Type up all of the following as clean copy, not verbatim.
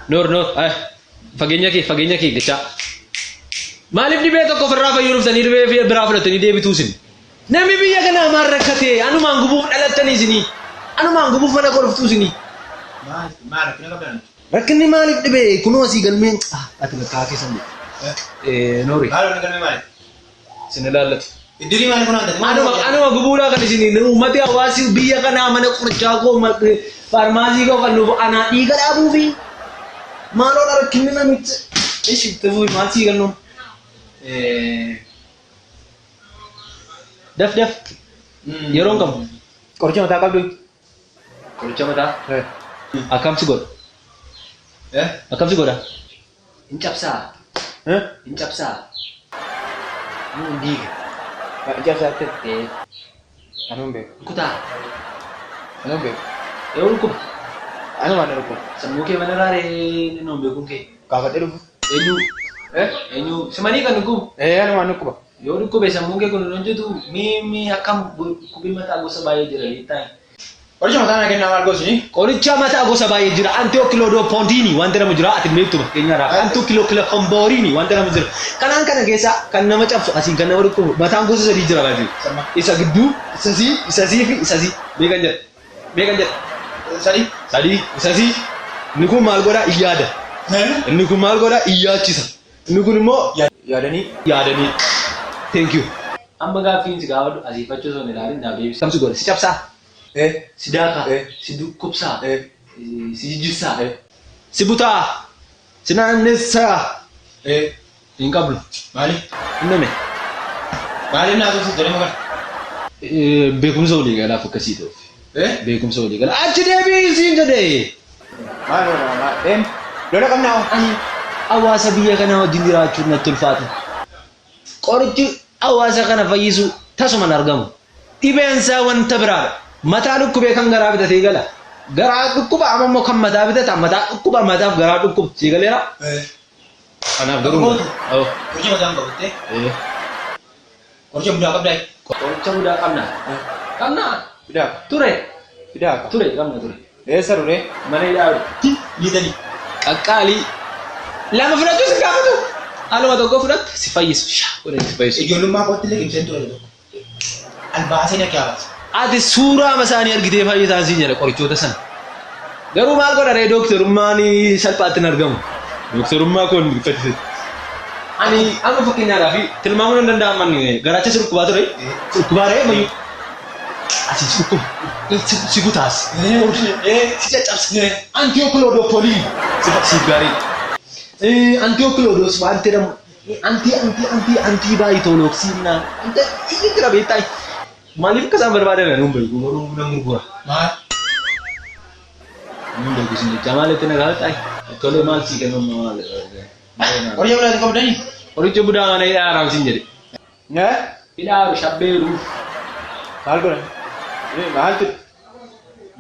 Noor noor fageenya kee gachaa. Maaliif dhibee tokko ofirraa fayyuu dhuftanii dhibee biraa fudhatanii deebituu isin? Namni biyya kanaa maal rakkatee anumaan gubuuf dhalattanii isinii? Anumaan gubuuf mana koo dhuftuu isinii? Maal maal rakkina qabdan? Rakkinni maaliif dhibee kunoo asii galmeen ati bakka keessan beektu. Noori. Maal wanni galmee maali? Isin ilaallatu. Iddirii maali kun hojjetu? Anuma gubuudhaa kan isin uummati hawaasi biyya kanaa mana qorichaa koo faarmaasii koo kan nuuf anaa dhiiga dhaabuufi maaloodha rakkinni namicha ishi tufuuf maal sii kennu? Daf daf yeroon qabu. Qoricha mataa qabdu. Qoricha mataa akkam si godha? Akkam si godha? Hin cabsaa? Hin cabsaa? Moo hin diiga? Cabsaatti. Anuun beeku. Kutaa? Anuun beeku. Yoo dhukkuba? Anumaan na dhukkuba. Sammuu kee mana raaree nuun beekuun kee. Gaafadhee dhufu. Eenyu? Eenyu? Simanii kan dhukkubu? Anumaan dhukkuba. Yoo dhukkube sammuun kee kun hin hojjetu mii akkam dhukkubii mataa gosa baay'ee jira beektaa? Qoricha mataa naa kennaa maal goosini? Qoricha mataa gosa baay'ee jira. Antiokiloodopoontiini wanta jedhamu jira. Ati beektu fakkeenyaadhaaf. Antiokilookombooriini wanta jedhamu jira. Kanaan kana keessa kan nama cabsu asiin kan nama dhukkubu mataan gosa sadii jira baay'ee. Isa gidduu, isa sii, isa sii fi isa sii. Meeqan jedha? Meeqan jedha? Sadii. Sadii, isa sii. Inni kun maal godhaa? Iyyaada. Inni kun maal godhaa? Iyyaachisa. Inni kun immoo Yaadanii. yaadanii. Thank you. Amma gaaffiin si gaafadhu asiifachuu osoo hin ilaalin naaf deebisi. Kamsi godha? Si cabsaa? Si daakaa? Si dhukkubsaa? Si jijjirsaa? Si butaa? Si naannessaa? Hin qabnu. Maaliif? Hin dhumne. Maaliif naa tolchuuf jedhee maqaa? Beekumsa walii galaaf akkasii ta'uuf. Beekumsa walii galaa. Achi deebi'i siin jedhee. Maal maal maal? Lola qabnaa hoo? Ani hawaasa biyya kanaa wajjin jiraachuun natti ulfaata. Qorichi hawaasa kana fayyisu tasuma hin argamu. Dhibeen isaa wanta biraadha. Mataa dhukkubee kan garaa bitatee gala. Garaa dhukkuba amma immoo kan mataa bitata mataa dhukkuba mataaf garaa dhukkuba. Sii galeera? Kanaaf garuu. Qoricha mataa hin qabattee? Qoricha budaa qabdaa? Qoricha budaa qabna. Qabna. Fidaa. Ture. Fidaa. Ture qabna ture. Eessa ture? Mana hidhaa ture. Liitanii. Qaqqaalii. Lama fudhachuu si gaafatu. Haaluma tokko fudhatte si fayyisu. Shaa godhanii si fayyisu. Ijoollummaa kootti illee qimseen ture tokko. Albaasee na kaabaase. Ati suuraa isaanii argitee fayyisaa siin jedha qorichoota sana. Garuu maal godha ree dooktarummaan salphaatti hin argamu. Dooktarummaa koon fayyise. Ani amma fakkeenyaadhaaf tilmaamuu nan danda'aman garaacha si dhukkubaa ture. Si dhukkubaa ree mayyuu. Asi si dhukkuba. Si kutaas. Si caccabsa. Antiyookiloodopoliin siif gaarii. Antiyookiloodos waan jedhamu antii antii antii antii baayitoolooksii naa. Inni jira beektaa. Maaliif akka isaan barbaadan ani hin beeku garuu nan gurgura. Maal? Hin beeku isin jecha maal itti na gaafata? Tolee maal sii kennu maal? Qoricha budaa qabdanii? Qoricha budaa mana hidhaa haaraam siin jedhe. Hidhaa shabbeeru. Maal godhan? Maaltu?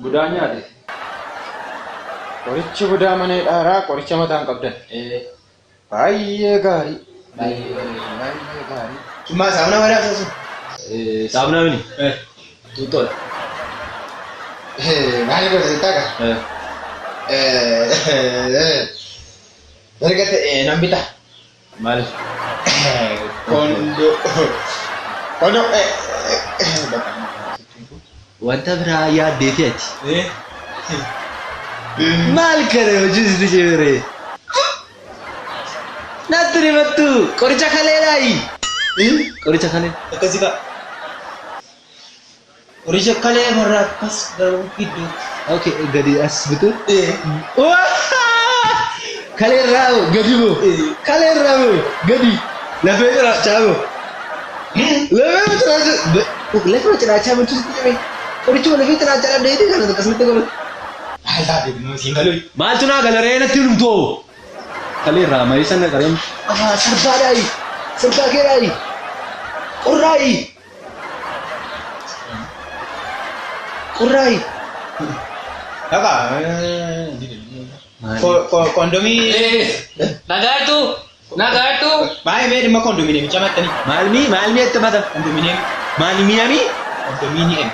Budaa nyaate. Qorichi budaa mana hidhaaraa qoricha mataa hin qabdan. Baay'ee gaarii. Baay'ee gaarii. Summaa saamuna malee asoosu. Saamuna mini? Xuuxxoodha. Maal goota jettaa gaa? Erga ta'e nan bita. Maaliif? Kondoo. Kondoo. Wanta biraa yaaddeeti ati. Maal kana hojii sitti cimire? Natti himattu qoricha kaleedhaayi. Qoricha kalee. Akkasii fa'a. Qoricha kalee warra akkas garuu gidduutti. Okay, gadi as bitu. Kaleerraa hoo gadi boo. Kaleerraa hoo gadi. Lafee ciraachaa boo. Lafee ciraachaa. Lafee ciraachaa bulchuu sitti cimee. Qorichuma lafee ciraachaa dhabdeeti kan akkasumatti godhatu. Maal taate kunoo siin galuu. Maaltu naa galaree natti himtoo? Kaleerraa marii sana qareen. Sarbaadhaayi. Sarbaa keedhaayi. Qorraayi. Qorraayi. Dhaqa. Kondomii. Nagaatu! Nagaatu! Baay'ee mee dhimma kondominiyeemii camattanii. Maalmii maalmii itti mata? Kondominiyeemii. Maalmii amii? Kondominiyeem.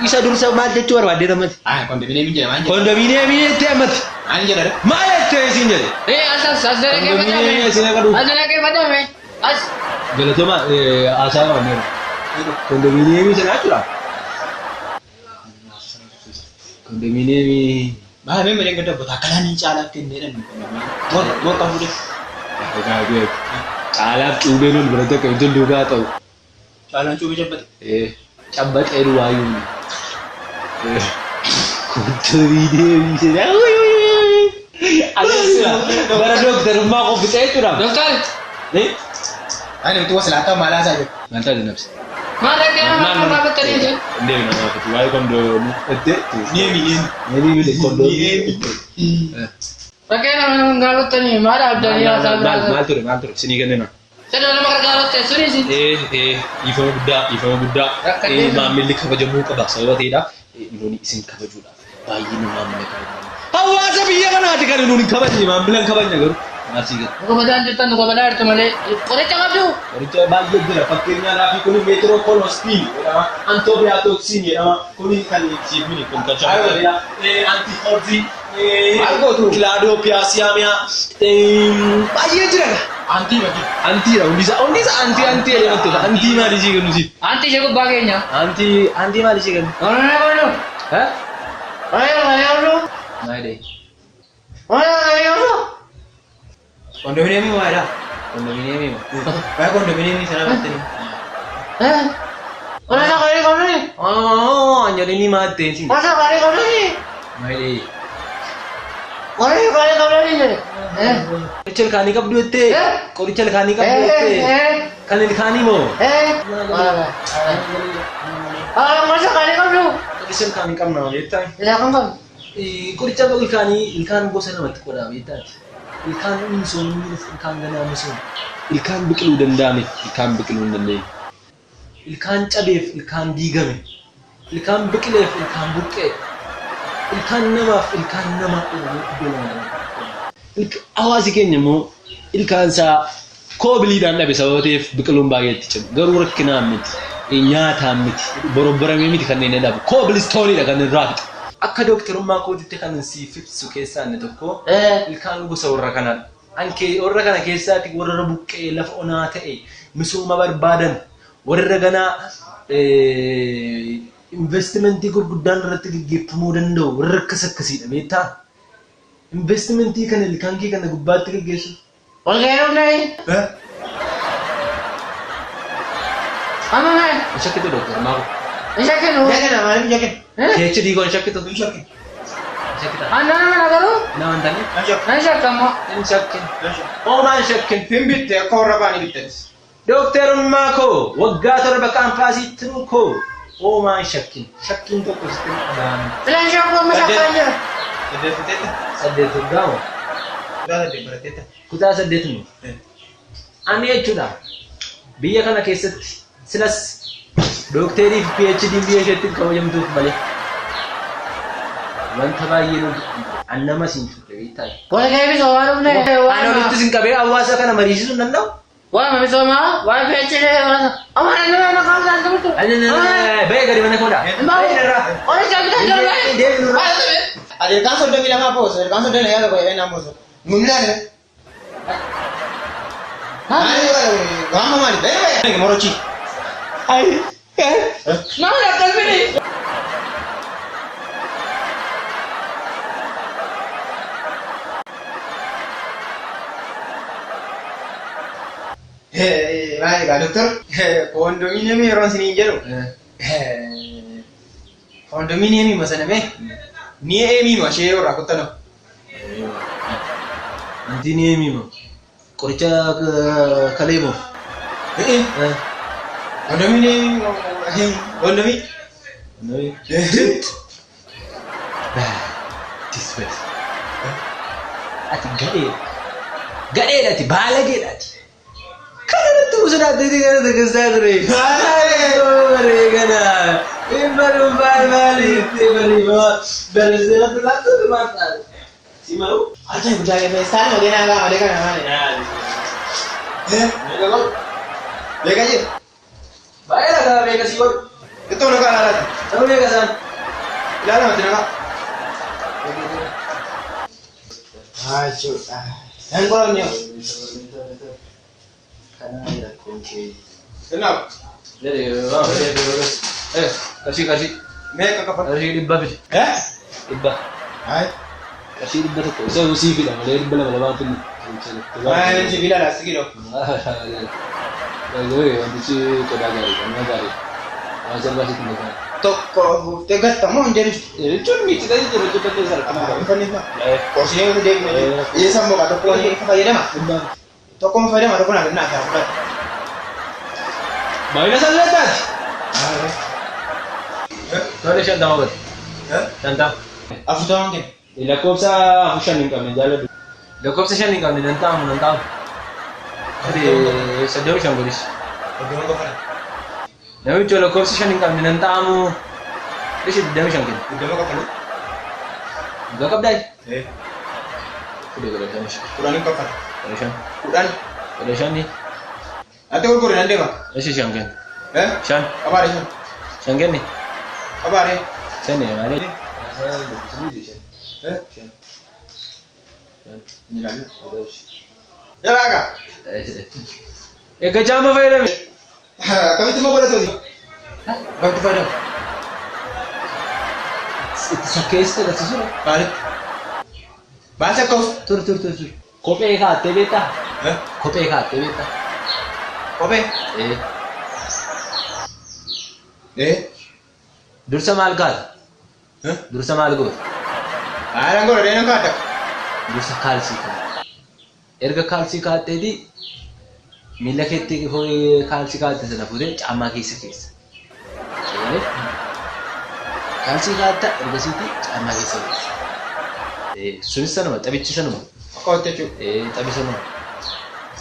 Isa dursa maal jechuu barbaadde ammatti? Ah, kondominiyeemii jedha maal jedha? Kondominiyeemii jettee ammatti. Maal jedha? Maal jettee isin jedhe? As as as dalagee Kondominiyeemii badame. isin akka dhufu. As dalagee badame. As. Galatoma haasaa qabneera. Kondominiyeemii sana jechuudha. Kondominiyeemii. Maal mee malee gadda obbo Taakkalaan hin caalaaf kenneedhaan kondominiyeemii. Morka fuudhe. Caalaaf cuubeen ol biratti akka hin duukaa ta'u. Caalaan cuubee jabbate. Cabbaxee duwwaayyuu. Kondominiyeemii sana. Bara dooktarummaa qophixee jechuudha. Doktor. Ani utuu wasilaataa maal haasaa jiru? Maal taate nabsi? Maal rakkee nama akka gaafatanii jiru? Deemna gaafatu waa'ee kondomii. Neemi neemi. Neemi kondomii. Rakkee nama gaafatanii maal abdanii haasaa Maal biraa. maal ture maal ture sinii kennina. Sedoo nama gargaarutti sunis. Dhiifama guddaa dhiifama guddaa Rakkatee maamilli kabajamuu qaba sababa ta'eedhaaf nuuni isin kabajuudhaaf baay'ee nu maamila kabajamuu. Hawaasa biyya kanaati kan nuuni kabajne maamila hin kabajne garuu maal sii gala. Nu kabajaan jirtan nu kabajaa jirtu malee qoricha qabdu. Qoricha baay'ee jira fakkeenyaadhaaf kun meetirookoolostiin jedhama antoobiyaatooksiin jedhama kuni kan siif mini kun kan shamarranidha antihorzii Maal gootu? kilaadopiyaasiyaamiyaa baay'ee jira. Antii bakki. Antiidha hundisaa hundisaa antii antii jedhee wantoota antii maal ishii kennu siif. Anti ishee gubbaa keenya. Antii antii maal ishii kennu? Oromoo qabdu. Ha? Oromoo qabdu. Maal jedhee? Oromoo qabdu. Kondominiyeemii maalidha? Kondominiyeemii moo? Waa'ee kondominiyeemii sana battanii. Oromoo qabdu. Oh, anjalini maattee siin. Oromoo qabdu. Maal jedhee? Oromoo qabdu. Qoricha ilkaanii qabdu jettee? Qoricha ilkaanii qabdu jettee? Kan ilkaanii moo? Qoricha ilkaanii qabna beektaa? Qoricha ilkaanii ilkaan gosa lamatti qoodama beektaati. Ilkaan misoomni ilkaan ganaa misooma. Ilkaan biqiluu danda'ameef ilkaan biqiluu hin dandeenye. Ilkaan cabeef ilkaan diigame. Ilkaan biqileef ilkaan buqqee. Ilkaan namaaf ilkaan namaa jedhamee iddoo lama lamatti qoodama. Hawaasi keenya immoo ilkaan isaa koobiliidhaan dhabe sababa ta'eef biqiluun baay'ee itti cimu. Garuu rakkinaan miti, nyaataan miti, borobboramee miti kanneen inni dhabu. Koobilistooniidha kan inni irraa fixu. Akka dooktarummaa kootitti kan siif ibsu keessaa inni tokko ilkaan gosa warra kanaadha. Ankee warra kana keessaatti warra buqqee lafa onaa ta'e misooma barbaadan warra ganaa investimentii gurguddaan irratti gaggeeffamuu danda'u warra akkas akkasiidha beektaa? Investimentii kana ilkaan kee kana gubbaatti gaggeessu. Hin shakkitu dooktar maal? Jaakena maaliif jaakena? PhD koo hin shakkitu. Hin shakkin. Hin shakkitaa? Nama hin taane? Hin shakkin. Hin shakkin. Homaa hin shakkin. Hin bitte akka warra baanii bittanis. Dooktarummaa koo waggaa 7 kaampaasii turuu koo homaa hin shakkin. Shakkiin tokko sitti hin dhaga'amu. Saddeet fiteetta. 8 waggaa moo? Kutaa 8 baratteetta. Kutaa 8 moo? Ani jechuudha biyya kana keessatti silas dookterii fi PhD biyya isheetti kabajamtuuf malee wanta baay'ee nu annama siin turre beektaa. Ani olitti sin qabee hawaasa kana mariisisuu hin danda'u. Ba'ee gadi mana koodha. Deemi nurraa. Ati ilkaan 32 boosa ilkaan 32 tokko jedhee naan boosa. Nun ilaale. Maali gaama maali? Ba'ee ba'ee. Morochi. Maali egaa doktor kondominiyeemii yeroo isiniin jedhu kondominiyeemii masanamee ni eemiima ishee yeroo irraa kuttanoo. Antii ni eemiima. Qoricha kalee moo? Kondominiyeemii kondomii. Dispees. Ati gadheedha. Gadheedha ati baalageedha ati. Kana irratti sodaatee kana takkasaa ture. Baree kana. Hin baru maal maaliif baree baree laatu maal taate. Si maru? Acha guddaa keessaan malee naa malee kana malee. Beekaa jira. Baay'ee lagaa beeka si godhu. Ittoo nu kaala laata. Ta'uu meeqa isaan? Ilaalama itti naqa. Jechuudha. Nan qoramne. Kanaaf. Qarshii qarshii. Meeqa kafal? Qarshii 100 fidi. Eh? 100. Hai. Qarshii 100. Isa usii fida malee 200 lamaan fidne. Maal sibiila laastikii dha. Wantichi qodaa gaarii nama gaarii. Waan salphaa sitti hin dhaga'amu. Tokko buuftee gattamoo hin jedhu. Jechuun miiccita jechuudha jechuudha dandeessa rakkina. Infanni Qorsiin nu deemne. Eessa immoo tokko fayyadama. Tokko fayyadama tokko naa kennaa isaa fudhate. Baay'ina salphaati. Tole 50 godhe. 50. 40 kenna. Lakkoofsa 4 5 hin qabne jaalladhu. Lakkoofsa 5 hin qabne nan ta'amu nan ta'amu. 35 godhis. 30 kafala. Namichi lakkoofsa 5 hin qabne nan ta'amu. Ishi 25 kenna. 20 kafalu. Dhugaa qabdaa? Eh. Fide godhe 15. 10 kafala. 15. 10. 15. Ati gurguri nan deema. Ishi 5 kenna. Eh? 5. Qabaare 5. 5 kenni. Qabaare. 5 malee. Eh? Jalaaga. Egaa jaama fayyadame. Akkamitti immoo godhatu? Akkamitti fayyadamu? Itti sakkeessa agarsiisudha. Maalitti? Maal sakkauf? Tur tur tur tur. Kophee kaa'attee beektaa? Kophee kaa'attee beektaa? Kophee? Ee. Ee. Dursa maal kaata? Dursa maal goota? Haalaan godha deemee kaa'ata. Dursa kaalsii kaa'ata. Erga kaalsii kaa'atteeti miila keetti kaalsii kaa'atte sana fuutee caammaa keessa keessa. Kaalsii kaa'atta ergasiitti caammaa keessa keessa. Sunis sanuma xabichi sanuma. Akka hojjete jechuudha. Xabi sanuma.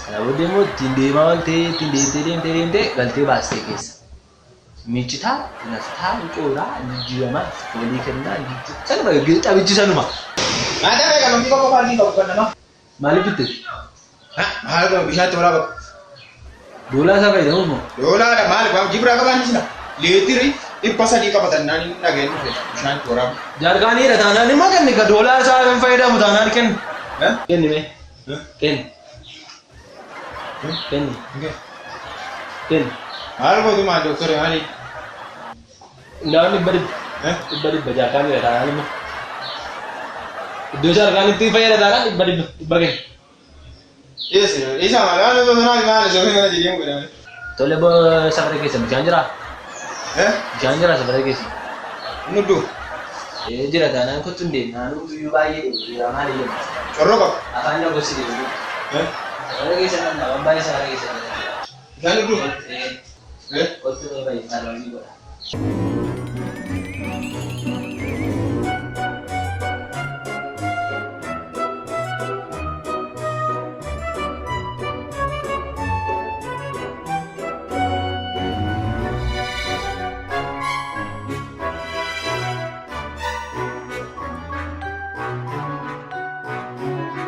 Kana booddee immoo ittiin deemaa ooltee ittiin deemtee deemtee deemtee galtee baastee keessa. Miiccitaa, naftaa, qooraa, jijjiiramaa, foolii kennaa, sanuma xabichi sanuma. Maal ta'e kan namni tokko kaalsii qabu kan namaa? Maaliif bitte? Maal godhu bishaatti waraaba. Doolaa isaa fayyadamuuf moo? Doolaadha maal qabu jibraa qabaan sila. Liitiri 300 qabatan naan hin dhageen dhufe bishaatti waraaba. Jaarkaaniidha taanaan immoo kenni ka doolaa isaa hin fayyadamu taanaan kenni. Kenni mee? Kenni. Kenni. Kenni. Maal gootu maal doktore maali? Namni 100. 100 jaarkaaniidha taanaan immoo. Iddoo jaarkaanitti fayyada taanaan 100 100 kenni. Isa maal maal maal maal mana jedhamu godhame. Tole safara keessa bishaan jiraa? Bishaan jiraa safara keessa? Nuddu. Jira taanaan kottu hin deemna. Naannoo guyyuu baay'ee deemu maal eeyyamu? Corroo qaba. Afaan na gosi deemu. Safara keessa nan dhaban baay'ee safara keessa jira. Bishaan nuddu. Kottu mee baay'ee maal godha?